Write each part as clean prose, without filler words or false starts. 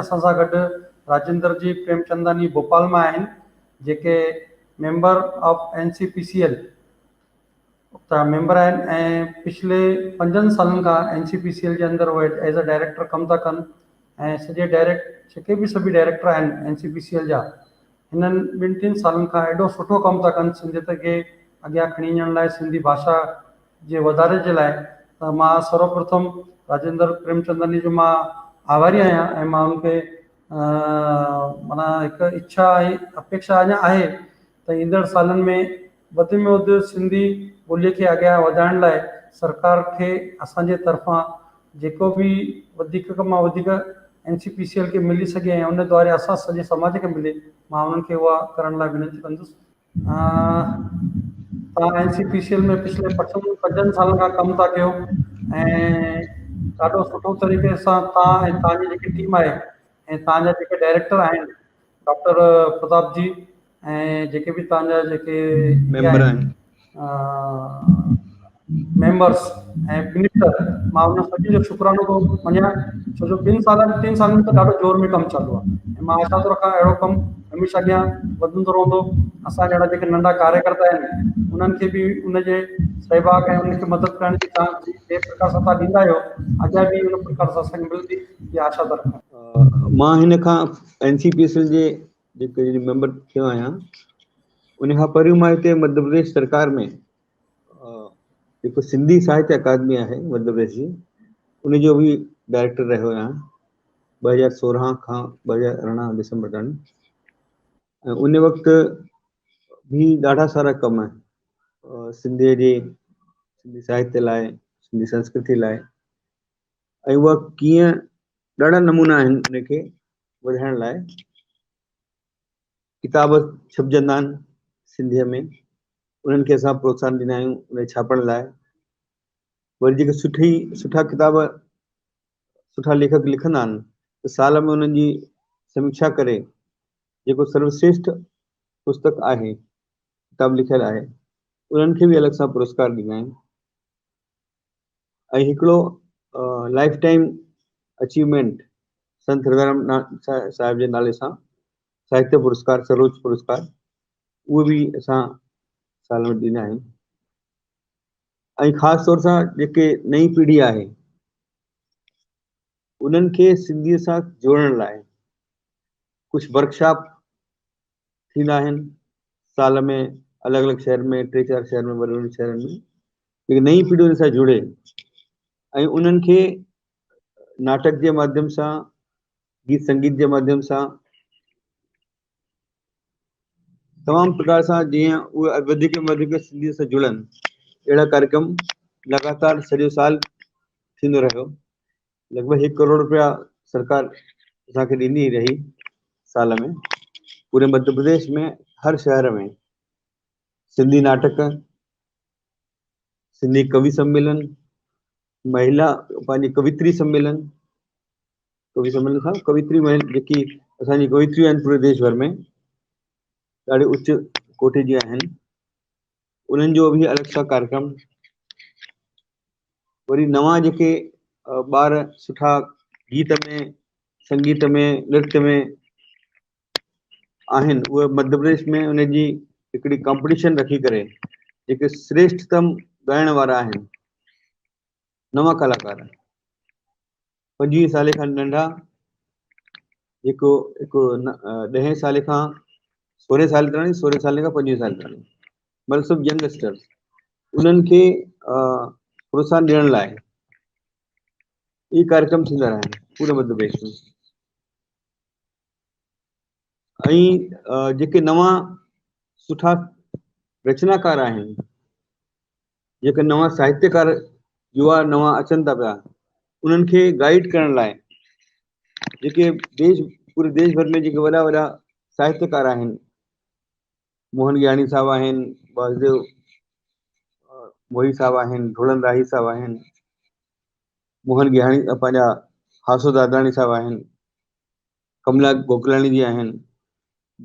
اسان سان گڏ راجندر جي پريمچنداني ڀوپال مان آهن جيڪي member of N C P C L جا ميمبر آهن ۽ پڇلي پنجن سالن کان N C P C L جي اندر اهي ايز اي ڊائريڪٽر ڪم ٿا ڪن ۽ سڄي ڊائريڪٽ جيڪي به سڀ ڊائريڪٽر آهن اين سي پي سي ايل جا هنن ٻن ٽن سالن کان ايڏو سٺو ڪم ٿا ڪن سنڌيت کي اڳيان کڻي وڃڻ لاء سنڌي ڀاشا جي وڌاري جي لاء ته مان سرو پرٿم راجندر پريمچنداني جو مان آڀاري آهيان ۽ مان ان کي معنيٰ هڪ اڇا ۽ اپيڪشا اڃا آهي ته ايندڙ سالن ۾ وڌ ۾ وڌ سنڌي ٻوليء کي اڳيان وڌائڻ لاء سرڪار کي اسان جي طرفان جيڪو به وڌيڪ مان وڌيڪ N C P C L کي ملي سگهي ۽ ان دواري اسان سڄي سماج کي ملي مان انهن کي اها ڪرڻ لاء وينتي ڪندس. توهان N C P C L ۾ پڇلي پنجن سالن کان ڪم ٿا ڪيو ۽ ڏاڍو سٺو طريقي سان توهان ۽ توهان جي جيڪي ٽيم آهي ۽ توهان جا جيڪي ڊائريڪٽر آهن ڊاڪٽر پرتاپ جي ۽ جيڪي به توهان جا جيڪي ميمبر آهن ميمبرس ۽ منسٽر مان انهن سڀني جو شڪرانو ٿو مڃيان ڇو جو ٻن سالن ٽن سالن ۾ ته ڏاڍو زور ۾ ڪم چالو آهي ۽ مان آشا ٿو رکان اهڙو ڪم هميشه اڳيان وڌندو رهندو اسان جهڙا جيڪي ننڍا ڪاريڪرتا آهن انهن کي به ان جي سهڀاڳ ۽ انهن کي مدد ڪرڻ جي توهان جنهن پرڪار سان توهان ڏيندا آهيو اڳيان به ان پرڪار سان اسان کي ملندي اها آشا ٿا رکون. مان هن کان N C P S L جي جيڪي ميمبر ٿيو آهيان ان کان پهريون مان هتي مڌيه پرديش سرڪار ۾ جيڪو سنڌي ساهتيه اڪادمي آهي مڌيه پرديش جي ان جو به ڊائريڪٽر رهيو آهيان 2016 کان 2018 ڊسمبر تائين ۽ ان وقت به ڏاڍا سارا ڪم سنڌي جي سنڌي ساهتيه لاء سنڌي سنسڪرتي لاء ۽ اها ڪيئن ڏاڍا نمونا آهن ان کي وڌائڻ لاء ڪتاب ڇپجندا آهن سنڌيء ۾ انهن کي اسان پروتساهن ڏيندا آهيون ان کي ڇاپڻ لاء وري جيڪي سٺي سٺا ڪتاب سٺا ليکڪ لکندا آهن ته سال ۾ انهن جي سميکشا ڪري جيڪو سروشريشٺ پستڪ آهي ڪتاب لکيل آهي انهن کي به الڳ سان پرسڪار ڏيندا آهن ۽ هڪڙو لائف ٽائيم اچيومينٽ سنت هردارام صاحب جي نالي سان ساهتيه پرسڪار سروچ پرسڪار اهو به اسان سال ۾ ڏيندا آهيون ۽ خاص طور سان جيڪي نئين پيڙهي آهي انهن کي سنڌيء سان جوڙڻ لاء ڪجهه ورڪشاپ ٿيندا آهن سال ۾ الڳ الڳ شهر ۾ ٽي چار شهر ۾ وڏن وڏن شهرن ۾ جيڪي نئين پيڙهي ان سان جڙي ۽ انهن کي ناٽڪ جي ماڌيم سان گيت سنگيت جي ماڌيم سان تمام پرڪار سان جيئن اهي وڌيڪ ۾ وڌيڪ سنڌي سان جڙن اهڙا ڪاريڪرم لڳاتار سڄو سال ٿيندو رهيو لڳ ڀڳ هڪ ڪروڙ روپيا سرڪار اسان کي ڏيندي رهي سال ۾ پوري مڌيه پرديش ۾ هر شهر ۾ سنڌي ناٽڪ سنڌي ڪوي سميلن مهلا پنهنجي ڪويتري سميلن ڪوي سميلن کان ڪويتري جيڪي اسان جي ڪويتريون آهن پوري ديش ڀر ۾ ڏاڍي اچ ڪوٽي جي آهن انهن جو به الڳ سان ڪاريڪرم وري نوان جيڪي ٻار سٺا گيت ۾ سنگيت ۾ نرت ۾ آهن اهي مڌيه پرديش ۾ ان جي هڪڙي ڪمپٽيشن رکي ڪري جيڪي شريشٺتم ڳائڻ وارا آهن نوان ڪلاڪار 25 سالي کان ننڍا جيڪو هڪ ڏهين سالي کان 16 سال تائين 16 سالي کان 25 سال تائين مطلب سڀ ينگسٽرز انهن کي پروتساهن ڏيڻ لاء اهي ڪاريڪرم ٿيندا رهيا آهن پوري مڌيه پرديش ۾ ۽ جيڪي نوان سٺا رچناڪار آهن جيڪي نوان ساهتيڪار يوا نوان اچن ٿا پيا انهن کي گائيڊ ڪرڻ لاء جيڪي ديش پوري ديش ڀر ۾ جيڪي وڏا وڏا ساهتيڪار آهن موهن گياڻي صاحب آهن واسديو موهي صاحب آهن ڍولن راهي صاحب آهن موهن گياڻي پنهنجا هاسو داداڻي صاحب آهن ڪملا گوڪلاڻي جي آهن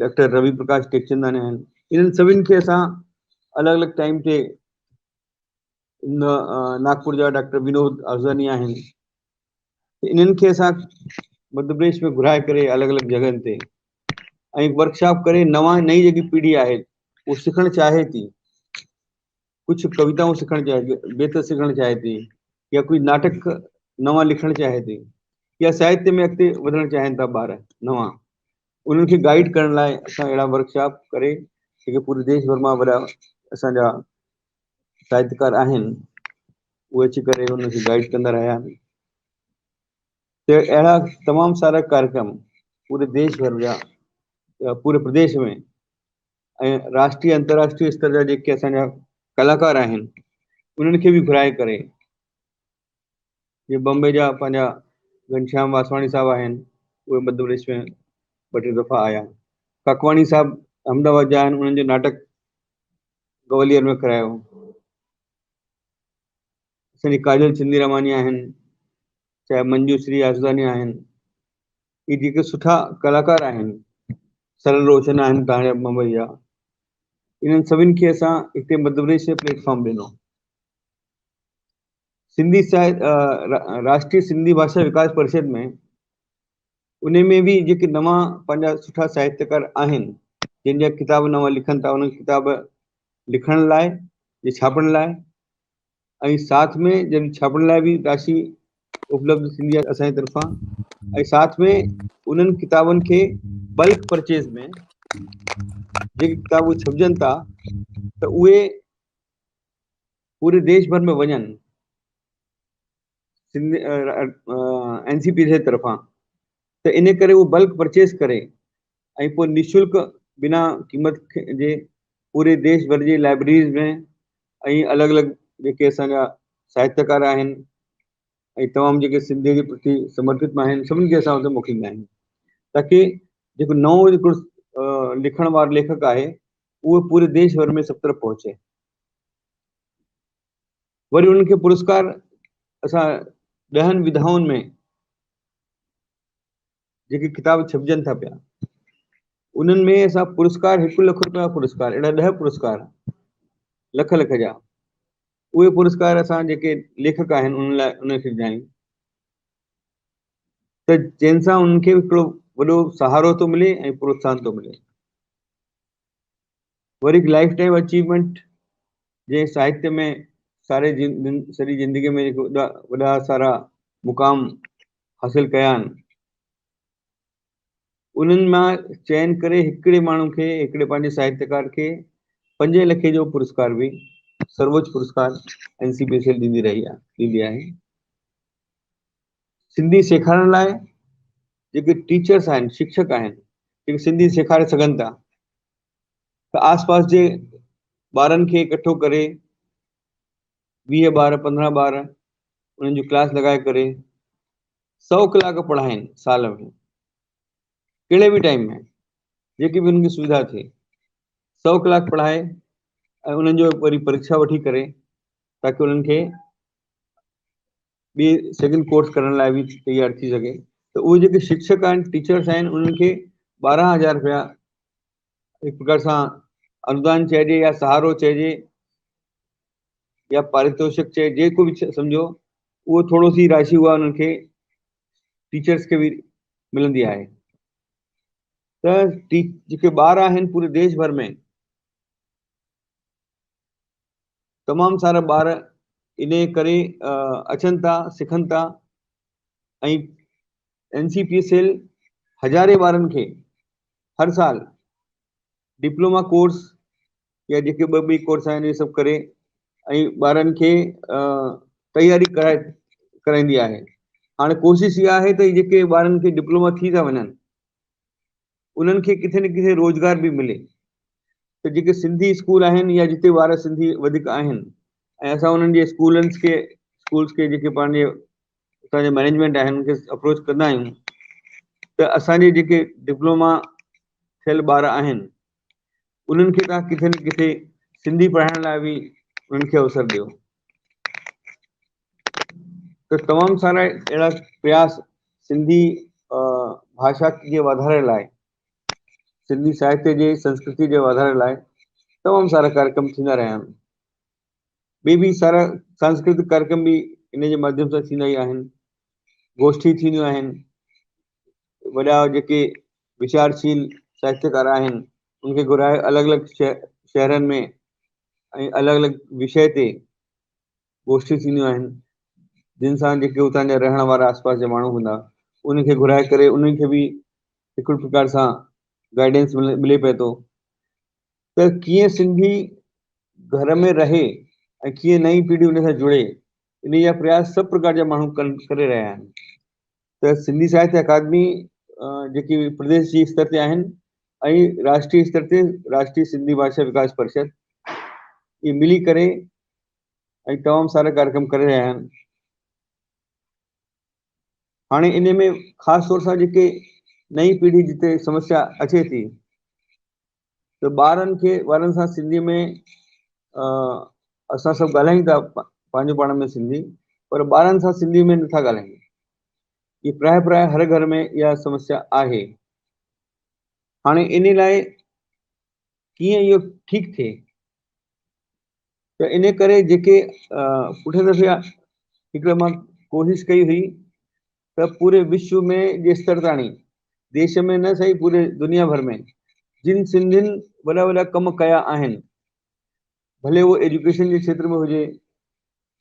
ڊاڪٽر روي پرڪاش ٽيڪچنداڻي آهن انهن سڀني کي اسان الڳ الڳ ٽائيم تي ناگپور جا ڊاڪٽر ونود آزاني آهن انهن کي اسان مڌيه پرديش ۾ گهرائي ڪري الڳ الڳ جڳهن تي ۽ ورڪشاپ ڪري نوان نئين جيڪي پيڙهي آهي اهو سکڻ چاهي ٿي، ڪجهه ڪويتائون سکڻ چاهي ٿي، بيت سکڻ چاهي ٿي يا ڪجهه ناٽڪ نوان لکڻ چاهي ٿي يا ساهتيه ۾ اڳتي وڌڻ چاهين ٿا ٻار نوان، انهن کي گائيڊ ڪرڻ لاء اسان اهڙا ورڪشاپ ڪري جيڪي پوري ديش ڀر مان وڏا اسان جا ساهتيڪار آهن اهي اچي ڪري انهن کي گائيڊ ڪندا رهيا آهن. ته اهڙا تمام سارا ڪاريڪرم پوري ديش ڀر جا پوري پرديش ۾ ۽ راشٽري انترراشٽري استر جا جيڪي اسان جا ڪلاڪار آهن انهن کي به گهرائي ڪري جي بمبي جا پنهنجا گهنشيام واسواڻي صاحب آهن اهي مڌيه پرديش ۾ ٻه ٽي دفعا آيا، ڪاڪواڻي صاحب احمد آباد جا آهن انهن جو ناٽڪ گواليار ۾ ڪرايو، اسان جي ڪاجل چنديراماني آهن، چاهي منجو شري آسوداني آهن، اهي جيڪي سٺا ڪلاڪار آهن، سرل روشن آهن تان جا ممبئي جا، انهن سڀني کي اسان هتي مڌيه پرديش ۾ پليٽ فارم ڏنو. سنڌي ساهت راشٽري سنڌي ڀاشا وڪاس پريشد ۾ ان ۾ به جيڪي نوان پنهنجا سٺا ساهتيڪار آهن جن جا ڪتاب نوان لکن ٿا انهن ڪتاب لکڻ لاء يا ڇاپڻ لاء ۽ ساٿ ۾ جن ڇاپڻ لاء به راشي اپلبڌ ٿيندي آهي اسان جي طرفان ۽ ساٿ ۾ انهن ڪتابن کي بلڪ پرچيز ۾ جيڪي ڪتاب ڇپجن ٿا ته اهي پوري ديش ڀر ۾ وڃن اين سي پي جي طرفان ته ان ڪري اهو بلڪ پرچيز ڪري ۽ پوء نشلڪ بنا قيمت جي پوري ديش ڀر جي لائبريريز ۾ ۽ الڳ الڳ جيڪي اسان جا ساهتيڪار آهن ۽ تمام جيڪي سنڌي جي پرتي سمرپت آهن سڀني کي اسان اتي موڪليندا آهيون تاڪي جيڪو نئون جيڪو لکڻ وارو ليکڪ آهي اهو پوري ديش ڀر ۾ سڀ طرف پهچي. وري انهن کي پرسڪار اسان ڏهن وڌائن ۾ جيڪي ڪتاب ڇپجن ٿا پيا انهن ۾ اسان پرسڪار هڪ لک روپيا پرسڪار اهڙا ڏهه پرسڪار لک لک جا اهي پرسڪار اسان جيڪي ليکڪ آهن انهن لاء انهن کي ڏنا آهيون ته جنهن سان انهن کي هڪڙو وڏو سهارو ٿو ملي ۽ پروتساهن ٿو ملي. وري هڪ لائف ٽائيم اچيومينٽ جنهن ساهتيه ۾ ساري سڄي زندگي ۾ جيڪي وڏا وڏا سارا مقام حاصل ڪيا آهن انهن مان چين ڪري هڪڙي ماڻهو کي هڪڙي پنهنجي ساهتيڪار کي پنجين لکي جو پرسڪار به سرووچ پرسڪار اين سي پي سي ايل ڏيندي رهي آهي ڏيندي آهي. سنڌي سيکارڻ لاء جيڪي ٽيچرس آهن شڪشڪ آهن جيڪي سنڌي سيکاري سگهن ٿا ته آس پاس جي ٻارن کي اڪٺو ڪري 20 ٻار 15 ٻار انهن جو ڪلاس لڳائي ڪري 100 ڪلاڪ پڙهائين سال ۾ ڪهڙي به ٽائيم ۾ جيڪي به انهن کي سوڌا ٿئي 100 ڪلاڪ پڙهائي ۽ انهن جو وري پريکشا وٺي ڪري تاڪي انهن کي ٻي سيڪنڊ ڪورس ڪرڻ لاء به تيار ٿي سگهي ته اهي جيڪي شڪشڪ آهن ٽيچرس آهن انهن کي 12000 روپيا هڪ پرڪار سان انودان چئجي يا سهارو چئجي يا پاريتوشڪ چئجي جيڪو به سمجهو اهو ٿورو سي راشي اها انهن کي ٽيچرس کي به ملندي آهي ته جيڪي ٻار آهن پوري ديش ڀر ۾ تمام سارا ٻار انهيء ڪري اچن ٿا، سکن ٿا ۽ اين سي پي سيل هزارين ٻارن کي هر سال ڊپلوما ڪورس يا جيڪي ٻه ٻي ڪورس آهن اهي سڀ ڪري ۽ ٻارن کي تياري ڪرائي ڪرائيندي آهي. هاڻي ڪوشش اها آهي ته جيڪي ٻارن کي ڊپلوما ٿي ٿا وڃن انهن کي ڪٿي نه ڪٿي روزگار به ملي ته جيڪي سنڌي اسڪول آهن يا جتي ٻار سنڌي وڌيڪ آهن ۽ اسان انهن جي اسڪولن کي اسڪولس کي جيڪي پنهنجي اتان جي مئنيجمينٽ آهن انهن کي اپروچ ڪندا آهيون ته اسان جي جيڪي ڊپلوما ٿيل ٻار آهن انهن کي تان ڪٿي نه ڪٿي سنڌي پڙهائڻ لاء به انهن کي اوسر ڏيو ته تمام سارا اهڙا پرياس سنڌي ڀاشا جي واڌاري لاء سنڌي ساهتيه جي سنسڪرتي جي واڌاري لاء تمام سارا ڪاريڪرم ٿيندا رهيا آهن. ٻي به سارا سانسڪرتڪ ڪاريڪرم به ان جي ماڌيم سان ٿيندا ئي آهن. گوشٺي ٿينديون آهن. وڏا جيڪي ويچارشيل ساهتيڪار آهن ان کي گهرائي الڳ الڳ شهرن ۾ ۽ الڳ الڳ وشي تي گوشٽيون ٿينديون آهن جن سان جيڪي اتان جا رهڻ وارا آس پاس جا ماڻهو هوندا انهن کي گهرائي ڪري انهن کي به هڪ پرڪار سان گائيڊنس ملي پئي ٿو ته ڪيئن سنڌي گهر ۾ رهي ۽ ڪيئن نئين پيڙهي ان سان جڙي ان جا پرياس سڀ پرڪار جا ماڻهو ڪري رهيا آهن ته سنڌي ساهتيه اڪادمي جيڪي پرديش جي استر تي آهن ۽ راشٽري استر تي راشٽري سنڌي ڀاشا وڪاس پريشد اهي ملي ڪري ۽ تمام سارا ڪاريڪرم ڪري رهيا آهن هاڻي ان ۾ خاص طور سان جيڪي نئين پيڙهي جتي سمسيا اچي ٿي ته ٻارن کي ٻارن سان سنڌي ۾ اسان سڀ ڳالهايون ٿا پنهنجو پاڻ ۾ سنڌي پر ٻارن سان سنڌي ۾ نٿا ڳالهايون هي پرائي پرائي هر گهر ۾ اها سمسيا آهي هاڻي ان لاء ڪيئن اهو ٺيڪ ٿئي ته ان ڪري جيڪي پٺئين دفعي هڪڙي مان ڪوشش ڪئي هئي ته پوري وشو ۾ جي استر تاڻي ديش ۾ نه سهي پوري دنيا ڀر ۾ جن سنڌين وڏا وڏا ڪم ڪيا آهن ڀلي اهو ايجوڪيشن جي کيتر ۾ هجي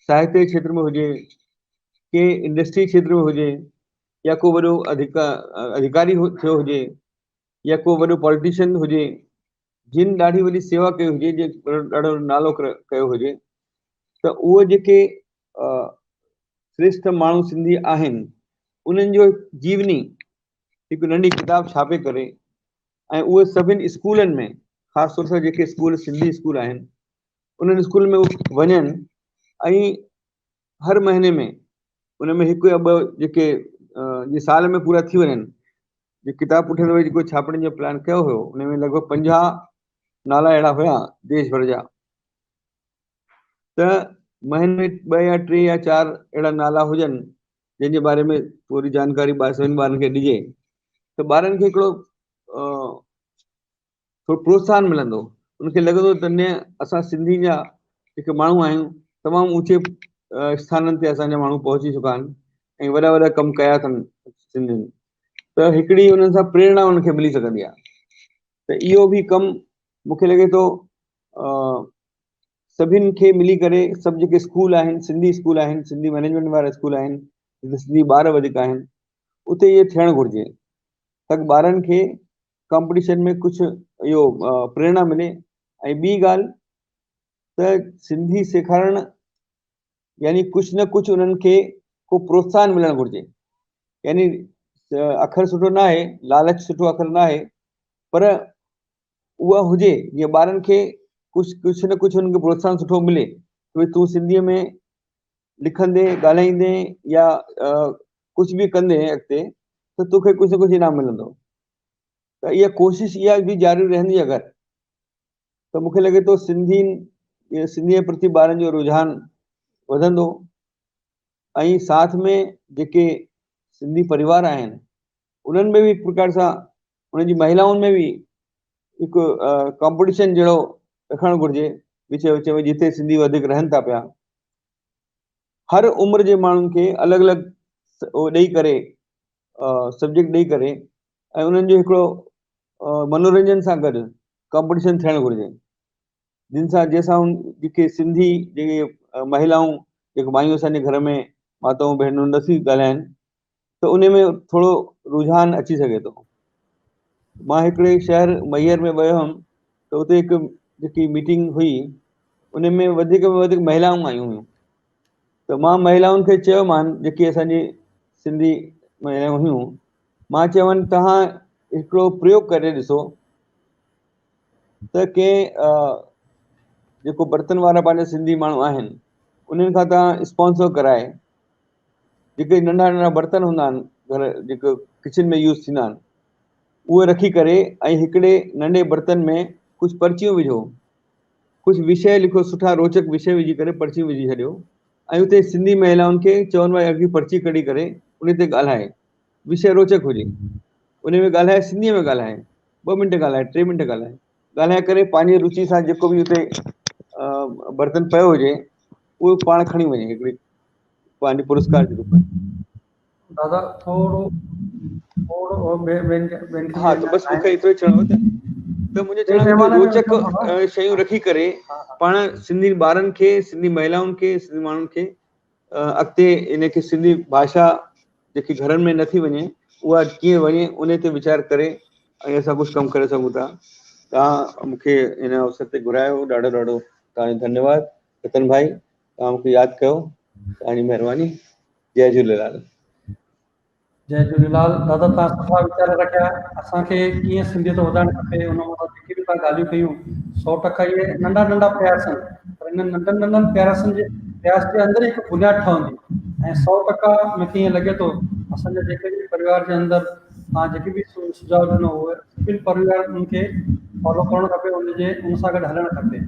ساهتيه جي کيتر ۾ هجي ڪي انڊسٽري کيتر ۾ هجي يا ڪو وڏو اڌڪاري ٿيو هجي يا ڪو وڏو پاليٽيشن هجي جن ڏاڍي وڏي سيوا ڪئي هجي جن ڏاڍو نالو ڪيو هجي ته اهي جيڪي شريشٺ ماڻهو سنڌي آهن انهن جو جيوني هڪ ننڍي ڪتاب ڇاپي ڪري ۽ اهي سڀني اسڪولن ۾ خاص طور سان جيڪي اسڪول سنڌي اسڪول آهن انهن اسڪولن ۾ وڃن ۽ هر مهيني ۾ ان ۾ هڪ يا ٻه جيڪي جي سال ۾ پورا ٿي وڃن جي ڪتاب پٺيان دفعي جيڪو ڇاپڻ جو پلان ڪيو هيو ان ۾ لڳ ڀڳ 50 نالا اهڙا هيا ديش ڀر جا ته مهيني ۾ ٻه يا ٽي يا چار اهڙا نالا هجن جن جي باري ۾ پوري جانڪاري سڀني ٻارن کي ڏجي ته ٻارن کي هڪڙو ٿورو پروتساهن ملندو ان کي لڳندو ته نه اسان سنڌي جا جيڪي ماڻهو آهيون تمام اوچي اسٿانن تي اسان جا ماڻهو پهچي چڪا آهن ۽ وڏا وڏا ڪم ڪيا اٿن سنڌين ته هڪڙي انهن سان پريرڻا انهن کي ملي سگهندي آهي ته اهو به ڪم مونکي لڳي ٿو سڀن کي ملي ڪري سڀ جيڪي اسڪول آهن سنڌي اسڪول آهن سنڌي مئنيجمينٽ وارا اسڪول آهن جتي سنڌي ٻار وڌيڪ آهن اتي اهو ٿيڻ گهرجي تاڪ ٻارن کي ڪمپٽيشن ۾ ڪجهه اهو پريرڻا ملي ۽ ٻي ڳالهه ته سنڌي سيکارڻ يعني ڪجهه نه ڪجهه انهن کي ڪو پروتساهن ملڻ گهرجي يعني اکر سٺو نه آهي لالچ سٺو اکر نه آهي پر اها هجي جيئن ٻارن کي ڪجهه ڪجهه نه ڪجهه انهن کي پروتساهن سٺو ملي ڀئي تون سنڌيء ۾ لکندي ڳالهائيندي يا ڪجهه به ڪندي اڳتي ته توکي ڪجهه نه ڪجهه انعام ملندو ته اها ڪوشش اها به جاري رهندي اگر ته مونکي لڳي ٿو سنڌين سنڌيء پرتي ٻارن جو رجحان وڌندو ۽ ساٿ ۾ جيڪي سنڌي پريوار آهن انهن ۾ به هڪ پرڪار سان انهن جي مهلائن ۾ به هڪ ڪمپٽيشن جهڙو رکڻ گهرجي وچ وچ ۾ جتي سنڌي وڌيڪ رهن ٿا پيا هر عمر جي ماڻهن کي الڳ الڳ ڏئي ڪري سبجيڪٽ ڏئي ڪري ۽ انهن جو هڪڙو منورنجن سان گڏ ڪمپٽيشن ٿيڻ گهرجي جن سان جنهن سان جيڪي سنڌي جيڪي مهلائون جيڪي مايون اسان جي گهر ۾ ماتائون ڀينرون نٿي ڳالهائن ته ان ۾ ٿورو رجحان اچي سگهي ٿو مان هڪڙي شهر ميهر ۾ ويو هيم ته اتي هڪ جيڪي ميٽنگ هئي ان ۾ وڌيڪ ۾ وڌيڪ مهلائون آيون هيون ته مان مهلائن کي چيومان جيڪي اسان جي سنڌي مهلائون هيون مان چيومان توهان هڪڙو پريوگ ڪري ڏسو ته ڪنهن جيڪو برتن وارا پنهنجا سنڌي ماڻهو آهن انهن کان توهان اسپانسر ڪرائي جيڪي ننڍا ننڍا برتن هوندا آهن گهر جيڪو ڪچن ۾ يوز ٿيندا آهن اهي رکي ڪري ۽ هڪڙي ننڍي برتن ۾ ڪجهه پرچيون وجهو ڪجهه وشي لکو سٺا روچڪ وشي وجهي ڪري پرچيون وجهي ڇڏيو ۽ اتي سنڌي مهلائن کي چون ڀائي اڳي پرچي ڪڍي ڪري ان تي ڳالهائي وشي روچڪ هجي ان ۾ ڳالهائي سنڌيء ۾ ڳالهائي ٻه منٽ ڳالهائي ٽي منٽ ڳالهائي ڳالهائي ڪري پنهنجي روچي سان جيڪو به اتي برتن پيو هجي اهو پاڻ کڻي وڃي هڪڙي پنهنجي پرسڪار جي روپ ۾. دادا ٿورو ها ته بس مونکي ايترو ئي چوڻو هو ته ته منهنجو چوڻ هو ته روچڪ شيون رکي ڪري پاڻ سنڌي ٻارن کي سنڌي مهلائن کي سنڌي ماڻهن کي اڳتي ان کي سنڌي ڀاشا جيڪي گهرن ۾ نٿي وڃي اها ڪيئن وڃي ان تي ويچار ڪري ۽ اسان ڪجهه ڪم ڪري سگهون ٿا توهان مونکي ان اوسر تي گهرايو ڏاڍو ڏاڍو توهان جو ڌنيواد رتن ڀائي توهان مونکي ياد ڪيو توهان جي مهرباني جئي جهوليلال جئي جهوليلال دادا توهان سٺا ويچار رکيا اسان کي ڪيئن سنڌيت وڌائڻ کپي ان مٿان جيڪي به توهان ڳالهيون ڪيون 100% اهي ننڍا ننڍا پرياس آهن پر انهن ننڍن ننڍن پرياسن جي پرياس جي اندر ئي هڪ بنياد ٺهندي ۽ 100% مون کي ائين لڳي ٿو اسان جا جيڪي به پريوار جي اندر توهان جيڪي به سجهاء ڏنو اهي سڀني پريوارن کي فالو ڪرڻ کپي ان جي ان سان گڏ هلڻ کپي.